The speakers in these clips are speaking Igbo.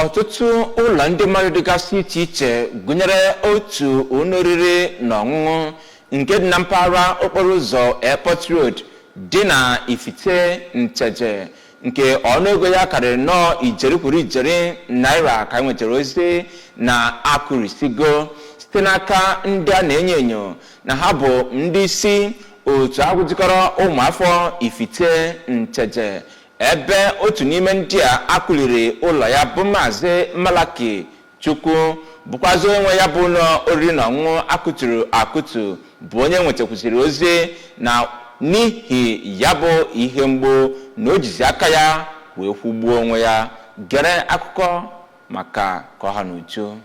Ọtụtụ ụlọ ndị mmadụ dịgasị iche iche, gụnyere otu ụlọ oriri na ọṅụṅụ nke dị na mpaghara okporo ụzọ Airport Road dị na Ifite Nteje, nke ọnụego ya karịrị nnọọ ijeri kwuru ijeri naira, ka e nwetara ozi na akụrisigo site n'aka ndị a na-enyo enyo na ha bụ ndị isi otu ahụ jikọrọ ụmụafọ Ifite Nteje, ebe otu n'ime ndị a akụliri ụlọ ya bụ Maazị Malaki Chukwu, bụkwazị onye nwe ya bụ ụlọ oriri na ọṅụṅụ akụturu akụtu, bụ onye nwetakwuziri ozi na n'ihi ya bụ ihe mgbu na o jizi aka ya wee kwụgbuo onwe ya. Gere akụkọ maka ka ọ ha n'uju.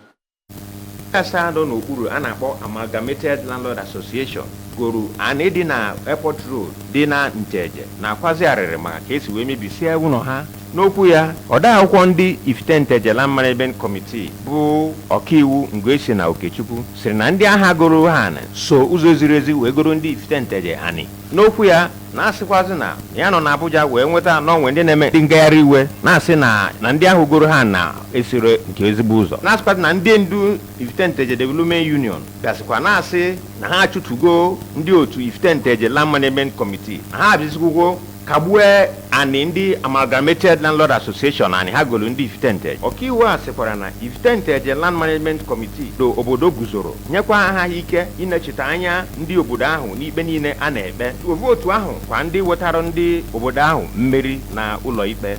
Asaa nọ n'okpuru a na-akpọ Amalgamated Landlord Association goro anị dị na Airport Road dị na Nteje na-akwazi arịrị maka ka esi wee mebisie ụlọ ha. N'okwu ya, odeakwụkwọ ndị Ifite Nteje Land Management Committee, bụ ọkaiwu Ngoesi na Okechukwu, sịrị na ndị agha goro ha anị so ụzọ ziri ezi wee goro ndị Ifite Nteje anị. N'okwu ya, na-asịkwazị na ya nọ n'Abuja wee nweta n'onwe ndị na-eme ndị ngagharị iwe na-asị na ndị ahụ goro ha na-esiro nke ezigbo ụzọ, na-asịkwazị na ndị ndu Ifite Nteje Development Union bịasịkwa na-asị na ha achụtugo ndị otu Ifite Nteje Land Management Committee, na ha abịazikwugo kagbue anị ndị Amalgamated Landlord Association, anị ha golu ndị Ifite Nteje. Ọkaiwu a sịkwara na Ifite Nteje Land Management Committee do obodo guzoro nyekwa ha ike ịnọchite anya ndị obodo ahụ n'ikpe niile a na-ekpe ovu otu ahụ kwa ndị wetara ndị obodo ahụ mmeri na ụlọ ikpe.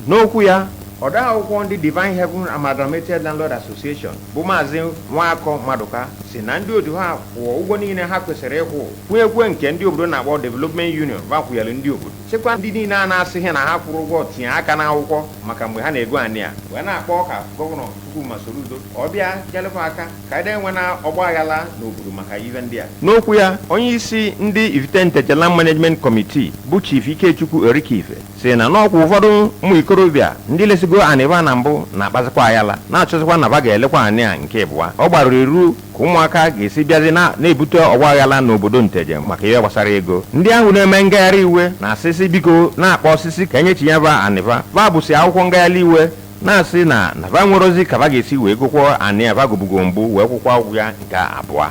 N'okwu ya, odeakwụkwọ ndị Divine Heaven Amalgamated Landlord Association, bụ Maazị Nwakọ Maduka, si na ndị otu ha kwụọ ụgwọ niile ha kwesịrị ịkwụ, kwụnyekwe nke ndị obodo na-akpọ Development Union vakwụnyere ndị obodo, sịkwa ndị niile a na-asịghị na ha kwụrụ ụgwọ tinye aka n'akwụkwọ maka mgbe ha na-ego anị a, wee na-akpọ ka Gọvanọ Chukwuma Soludo ọ bịa nyelekwa aka ka anyị enwe na ọgba aghara n'obodo maka ihe ndị a. N'okwu ya, onye isi ndị Ifite Nteje Land Management Committee, bụ Chief Ikechukwu Erikife, si na n'ọkwa ụfọdụ ụmụ ikorobịa ndị lesigo anịba na mbụ na-akpazikwa ayala, na-achọzikwa na ba ga-elekwa anị a nke ịbụa. Ọ gbarụrụ iru ka ụmụaka ga-esi bịazi na-ebute ọgba aghara n'obodo Nteje maka ihe gbasara ego. Ndị ahụ na-eme ngagharị iwe na-asịsị biko, na-akpọ osisi ka enyechi ba anịba va bụsị akwụkwọ ngagharị iwe, na-asị na va nwere ozi ka va ga-esi wee gụkwọ anị a va gobugo mbụ wee kwụkwa ụgwọ ya nke abụọ.